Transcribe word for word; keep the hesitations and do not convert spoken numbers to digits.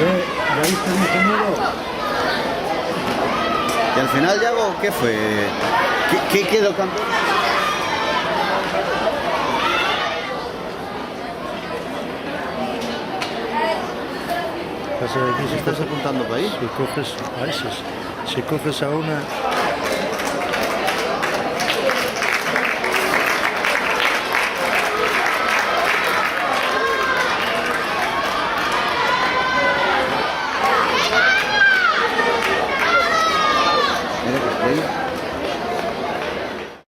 Eh, ¿ya viste, ingeniero? Y al final, Yago, ¿qué fue? ¿Qué, qué quedó campeón? Pasa aquí, si ¿Estás coges, apuntando para ahí? Si coges a eses, si coges a una,